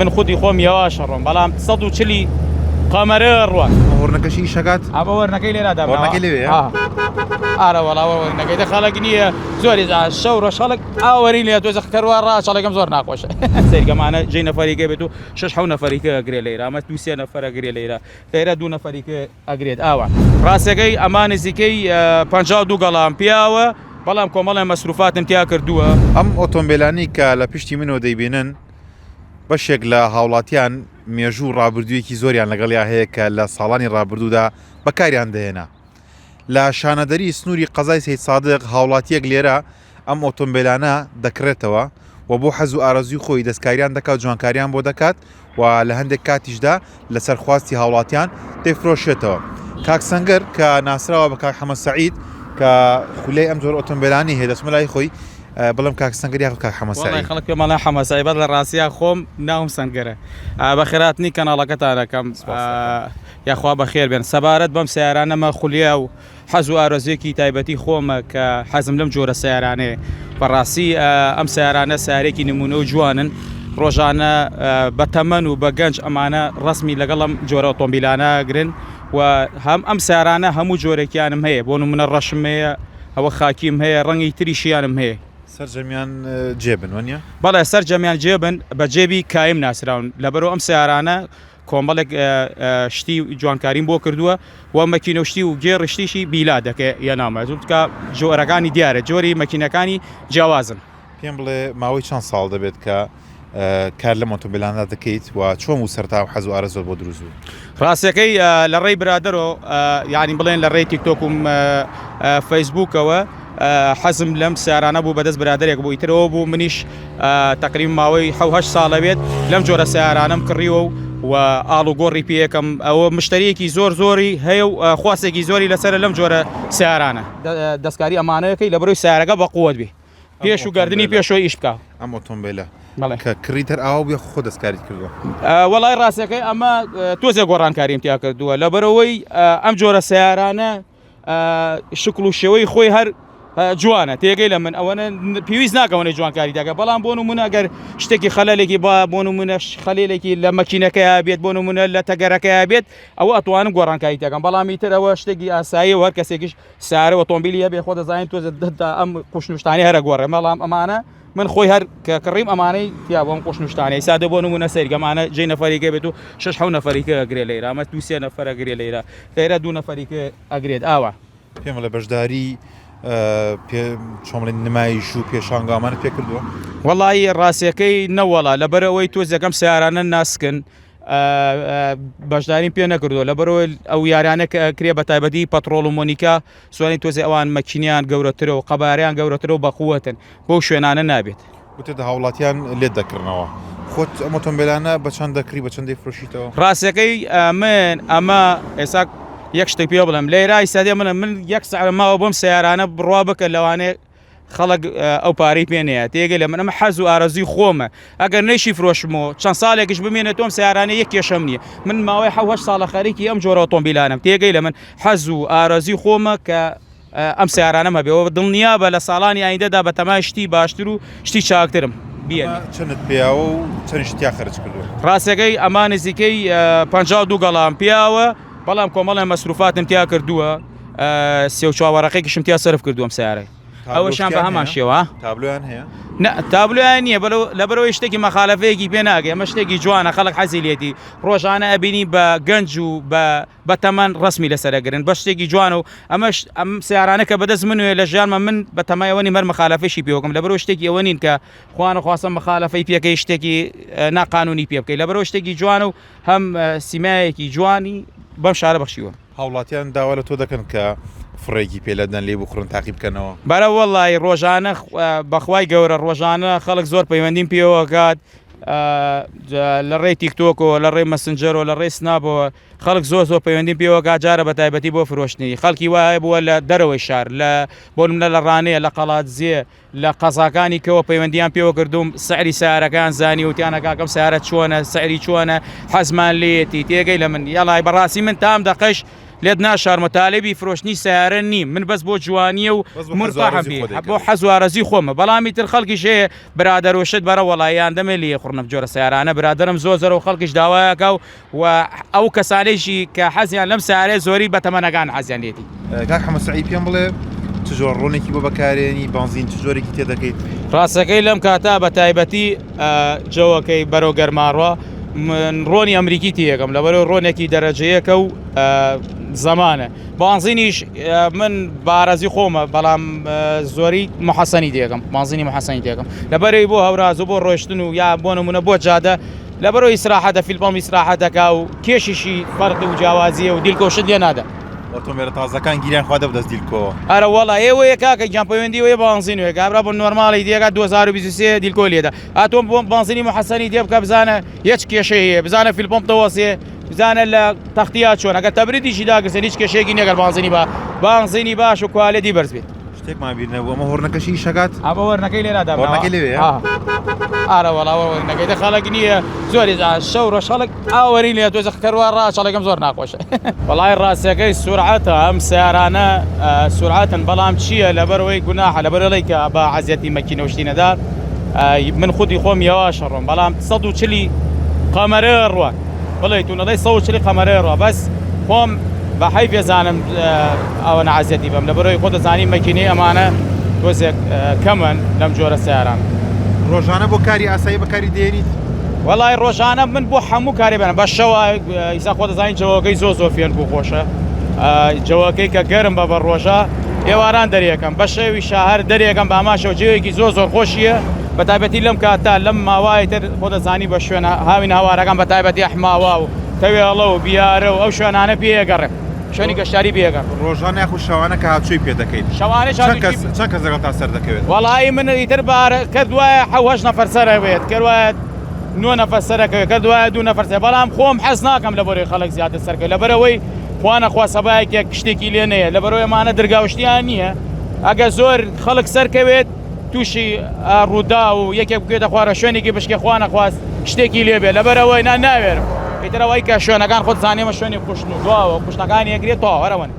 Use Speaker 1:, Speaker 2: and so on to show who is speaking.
Speaker 1: من خودی خۆم یەواش ئەڕۆم بەڵام 140 ی قەمەرە ئەڕوات.
Speaker 2: هۆرنەکەشی ئیش ئەکات؟
Speaker 1: ئەمە هۆرنەکەی لێرا دامناوە.
Speaker 2: هۆرنەکەی لەوێیە؟
Speaker 1: ئا. ئارە وەڵا ئەوە هۆرنەکەی دە خەڵک نییە زۆری شەو ڕۆژ خەڵک ئاوەری لێ تۆزە کەروا ڕاچەڵەکەم زۆر ناخۆشە سەیرکە ئەمانە جێی نەفەریکە بێت و شەش حەو نەفەریکە ئەگرێ لەیرا ئەمە دوو سێ نەفەر ئەگرێ لەیرا لەیرا دوو نەفەریکە ئەگرێت ئاوا ڕاستەکەی ئەما نزیکەی 52 گەڵام پیاوە بەڵام کۆمەڵێ مەسروفاتم تیا کردووە.
Speaker 2: ئەم ئۆتۆمبێلانەی کە لە پشتی منەوە دەیبینن بەشێک لە هاوڵاتیان مێژوو و ڕابردوویەکی زۆریان لەگەڵیا هەیە کە لە ساڵانی ڕابردوودا بەکاریان دەهێنا. لە شانەدەری سنووری قەزای سەیدسادق هاوڵاتییەک لێرە ئەم ئۆتۆمبێلانە دەکڕێتەوە و بۆ حەز و ئارەزووی خۆی دەستکاریان دەکات و جوانکاریان بۆ دەکات و لە هەندێک کاتیشدا لەسەر خواستی هاوڵاتیان دەیفرۆشێتەوە. کاک سەنگەر کە ناسراوە بە کاک حەمە سەعید کە خولیای ئەم جۆرە ئۆتۆمبێلانەی هەیە دەچمە لای خۆی بڵێم کاک سەنگەر یاخود کاک حەمە
Speaker 1: وەڵای
Speaker 2: سەعید؟
Speaker 1: خەڵک پێم ئەڵێن حەمە سەعید بەس لە ڕاستیا خۆم ناوم سەنگەرە بەخێرهاتنی کەناڵەکەتان ئەکەم
Speaker 2: سپاس دەکەم.
Speaker 1: یاخوا بەخێر بێن سەبارەت بەم سەیارانەمە خولیا و حەز و ئارەزوویەکی تایبەتی خۆمە کە حەزم لەم جۆرە سەیارانەیە. بەڕاستی ئەم سەیارانە سەیارێکی نمونە و جوانن. ڕۆژانە بە تەمەن و بە گەنج ئەمانە ڕەسمی لەگەڵ ئەم جۆرە ئۆتۆمبیلانە ئەگرن و هەم ئەم سەیارانە هەموو جۆرێکیانم هەیە بۆ نمونە ڕەشم هەیە ئەوە خاکیم هەیە ڕەنگی تریشیانم هەیە.
Speaker 2: سەرجەمیان جێبن وەنیە؟
Speaker 1: بەڵێ سەرجەمیان جێبن بە جێبی کایم ناسراون لەبەرئەوە ئەم سەیارانە کۆمەڵێک شتی جوانکاریم بۆ کردووە و مەکینە و شتی و گێڕ شتیشی بیلا دەکە یە نامە چونکە جۆرەکانی دیارە جۆری مەکینەکانی جیاوازن.
Speaker 2: پێم بڵێ ماوەی چەند ساڵ دەبێت کە کار لەم ئۆتۆمبیلانە دەکەیت و چۆن بوو سەرەتا ئەو حەز و ئارەزووت بۆ دروست بوو؟
Speaker 1: ڕاستەکەی لە ڕێی برادەرۆ یانی بڵێن لە ڕێی تیکتۆک و فەیسبووکەوە حەزم لەم سیارانە بوو بەدەست برادەرێک بوو ئیتر ئەوە بوو منیش تەقریبا ماوەی حەو هەشت ساڵە بێت لەم جۆرە سیارانەم کڕیوە و و ئاڵوگۆڕی پێیەکەم ئەوە مشتریەکی زۆر زۆری هەیە و خواستێکی زۆری لەسەرە لەم جۆرە سیارانە دەستکاری ئەمانەکەی لە بەرەوەی سیارەکە بە قووەت بێ پێش و گردنی پێشەوەی ئیش بکە
Speaker 2: ئەم ئۆتۆمبیلە کە کڕیت هەر ئاوا بوو خۆ دەستکاریت کردووە
Speaker 1: وەڵای ڕاستەکەی ئەمە تۆزێ گۆڕانکاریم تیا کردووە لەبەرەوەی ئەم جۆرە سیارانە شکڵ و شێوەی خۆی هەر جوانە تێگەی لە من ئەوەنە پێویست ناکەوەێ جوانکاری دەکە بەڵام بۆ نمونە گەر شتێکی خەلێکی با بۆ نمونە خەلێکی لە مەکینەکەیا بێت بۆ نمونە لە تەگەرەکەیا بێت ئەوە ئەتوانم گۆڕانکاری دەکەم بەڵام ئیتر ئەوە شتێکی ئاسایی و هەر کەسێکیش سارە ئۆتۆمبیلی هەبێ خۆ دەزانین تۆزە ئەم قوشنوشتانی هەرە گۆڕێ بەڵام ئەمانە من خۆی هەر کە کڕیم ئەمانەی تیا بۆم قوشنوشتانەی سادە بۆ نمونە سەیرگەمانە جێ نەفەریکە بێت و شش حەو نەفەریکە گرێ لەیرا ئەمە دوو سێ نەفەرە گرێ لەیرا لێرە دوو نەفەری کە ئەگرێت ئاوا.
Speaker 2: پێم بڵێ بەشداری پێ چۆن بڵێن نمایش و پێشانگا ئەمانەت پێ کردووە؟
Speaker 1: وەڵایی ڕاستیەکەی نەوەڵا لەبەرئەوەی تۆزێکەم سەیارانە ناسکن بەشداریم پێ نەکردووە لەبەرئەوەی ئەو یارانە کە ئەکرێ بە تایبەتی پەترۆڵ و مۆنیکا سوانی تۆزێ ئەوان مەکینیان گەورەترە و قەبارەیان گەورەترە و بەقوەتن بەو شوێنانە نابێت.
Speaker 2: وتت هاوڵاتیان لێت دەکڕنەوە خۆت ئەم ئۆتۆمبێلانە بە چەند دەکڕی بە چەند دەیفرۆشیتەوە؟
Speaker 1: ڕاستەکەی من ئەمە ئێستا یەک شتێک پێ بڵێم لێرای سەدێ منە من یەک سعر ماوە بۆم سیارانە بڕوا بکە لەوانەیە خەڵک ئەو پارەی پێ نەیە تێگە لە من ئەمە حەز و ئارەزوی خۆمە ئەگەر نەیشی فرۆشمەوە چەند ساڵێکیش بمێنێت تۆم سیارانە یەک کێشەم نییە من ماوەی حە ساڵە خەریکی ئەم جۆرە ئۆتۆمبیلانم تێگەی لە من حەز و ئارەزوی خۆمە کە ئەم سەیارانەم هەبێ و دڵنیابە لە ساڵانی ئایندەدا بە تەمای شتی باشتر و شتی چاکترم بیەنێ.
Speaker 2: چەندت پێیاوە و چەندیشت تیا خەرج کردووە؟
Speaker 1: ڕاستەکەی ئەما نزیکەی 52 گەڵام پیاوە بەڵام کۆمەڵێ مەسروفاتم تیا کردووە سێ و چوار وەرەقێکیشم تیا سەرف کردووە ئەم سەیارەی ئەوەشیان بە هەمان شێوە
Speaker 2: تابلۆیان هەیە؟
Speaker 1: نا تابلۆیان نییە لەبەرەوەی شتێکی مەخالەفەیەکی پێ ناگەی ئەمە شتێکی جوانە خەڵک حەزی لێتی ڕۆژانە ئەبینی بە گەنج و بە بەتەمەن ڕەسمی لەسەر ئەگرن بەس شتێکی جوانە و ئەمەش ئەم سیارانە کە بەدەست من وێ لە ژیانمە من بە تەمای ئەوە نیم هەر مخالەفەشی پێوەکەم لەبەرەوە شتێکی ئەوە نین کە خوانە خواستە مخالەفەی پێکەی شتێکی ناقانونی پێ بکەی لەبەرەوە شتێکی جوانە و هەم سیمایەکی جوانی بەم شارە بەخشیوە.
Speaker 2: هاوڵاتیان داوا لە تۆ دەکەن کە فڕێکی پێ لەدەن لێی بخوڕن تاقی بکەنەوە؟
Speaker 1: بەرە وەڵی ڕۆژانە بەخوای گەورە ڕۆژانە خەڵک زۆر پەیوەندیم پێوەکات لە ڕێی تیکتۆکەوە لە ڕێی مەسنجەرەوە لە ڕێی سناپەوە خەڵک زۆر زۆر پەیوەندیم پێوەکا جارە بە تایبەتی بۆ فرۆشتنی خەڵکی وایە بووە لە دەرەوەی شار لە بۆ نمونە لە ڕانەیە لە قەڵادزێ لە قەزاکانی کەوە پەیوەندیان پێوە کردوم سعری سارەکان زانی وتیانە کاکەم سارە چۆنە سعری چۆنە حەزمان لێتی تێگەی لە من یاڵای بەڕاستی من تام دەقەش لێت ناشارمە تالبی فرۆشتنی سیارە نیم من بەس بۆ جوانیە و مرتاحم بۆ حەز و ئارەزوی خۆمە بەڵامی تر خەڵکیش هەیە برادەر و شت بەرە وەڵاییان دەمێ لێ خوڕنم جۆرە سیارانە برادەرم زۆر زۆرە و خەڵکیش داوایەکە و و ئەو کەسانەیشی کە حەزیان لەم سیارەیە زۆری بە تەمەنەکان حەزیان لێتی.
Speaker 2: کاک حەمە سەعید پێم بڵێ چ جۆر ڕۆنێکی بۆ بەکارێنی بەنزین چ جۆرێکی تێ دەکەیت؟
Speaker 1: ڕاستەکەی لەم کاتە بە تایبەتی جەوەکەی بەرەو گەرماڕوە من ڕۆنی ئەمریکی تێیەکەم لەبەرەوە ڕۆنێکی دەرەجەیەکە و زەمانە بانزینیش من بارەزی خۆمە بەڵام زۆری محەسەنی دێکم بانزینی محەسەنی دێکم لەبەرەی بۆ هەوراز و بۆ ڕۆشتن و یا بۆ نمونە بۆ جادە لەبەرەوە ئیسراحەتە فیلپەم ئیسراحەت دەکا و کێشیشی فەرقی و جیاوازیە و دیلکۆشت لێ نادا.
Speaker 2: ئۆتۆمبێلە تازەکان گیریان خواردە بەدەست دیلکۆوە.
Speaker 1: ئەرە وەڵا ئێوەیە کاکە گیان پەیوەندی وەیە بانزین وەیە کابرا بۆ نۆرماڵی دێکا 2023 دیلکۆ لێدا ئەتۆ بۆ بانزینی محەسەنی دێ بکە بزانە هیچ کێشەی هەیە بزانە فیلپەم دەوەسێ بزانە لە تەختیا چۆن ئەگەر تەبریدیشی داگرسێن هیچ کێشەیەکی نییە گەر بانزینی با بانزینی باش و کوالێتی بەرز بێت.
Speaker 2: شتێکمان بیر نەبوو ئەمە هۆرنەکەشی ئیشەکات؟
Speaker 1: ئەمە هۆرنەکەی لێرا دابناوە.
Speaker 2: هۆرنەکەی لەوێیە؟
Speaker 1: ئارە وەڵا هۆرنەکەی دە خەڵک نییە زۆری شەو ڕۆژ خەڵک ئاوەری لێ تۆزە کەروا ڕاچەڵەکەم زۆر ناخۆشە وەڵای ڕاستەکەی سورعەتە ئەم سیارانە سورعەتن بەڵام چییە لەبەرەوەی گوناحە لەبەرەوەی کە بە عەزیەتی مەکینە و شتی نەدا من خودی خۆم یەواشە ڕۆم بەڵام 140 قەمەرە ڕوات بڵێ تو نەڵێی 140 قەمەرە ڕوا بەس خۆم بە حەیف ێزانم ئەوەنە عەزیەتی بەم لەبەرەوەی خۆ دەزانی مەکینەی ئەمانە تۆزێک کەمن لەم جۆرە سیاران.
Speaker 2: ڕۆژانە بۆ کاری ئاسایی بەکاری دێنیت؟
Speaker 1: وەڵای ڕۆژانە من بۆ هەموو کارێ بەنە بە شەوە ئیسا خۆ دەزانین جەوەکەی زۆر زۆر فێنک و خۆشە جەوەکەی کە گەرم بە بە ڕۆژە ئێواران دەرێکەم بە شەوی شاهر دەرێکەم بە ئاماشەوە جێیەکی زۆر زۆر خۆشیە بە تایبەتی لەم کاتە لەم ماوای تر خۆ دەزانی بە شوێنە هاوین هاوارەکان بە تایبەتی ئەحماوا و تەوێڵە و بیارە و ئەو شوێنانە پێگەڕێ شوێنی گەشتیاری پێگەڕ.
Speaker 2: ڕۆژانە یاخود شەوانە کە هاتوچۆی پێ دەکەیت
Speaker 1: شەوانەش
Speaker 2: چەند کەس چەند کەس لەگەڵتا سەر دەکەوێت؟
Speaker 1: وەڵایی من ئیتر بار کەر دوایە حەو هەشت نەفەر سەر ئەوێت کەر وایە نۆ نەفەر سەر ئەکەوێت کەر دوایە دوو نەفەر سەر بەڵام خۆم حەز ناکەم لە بۆرەی خەڵک زیاتر سەرکەوێت لەبەرئەوەی خوا نەخوا سەبایەکێک شتێکی لێ نەیە لەبەرئەوەی ئەمانە درگا و شتیان نییە ئەگەر زۆر خەڵک سەرکەوێت تووشی ڕووداو و یەکێک بکەوێتە خوارە شوێنێکی بشکێ خوا نەخواست شتێکی لێ بێ لەبەرئەوەی نا ناوێرم ئیتر ئەوەی کە شوێنەکان خۆت زانیمە شوێنی کوشتن و دواوە کوشتنەکانی ئەگرێت تەواو هەر ئەوەنە.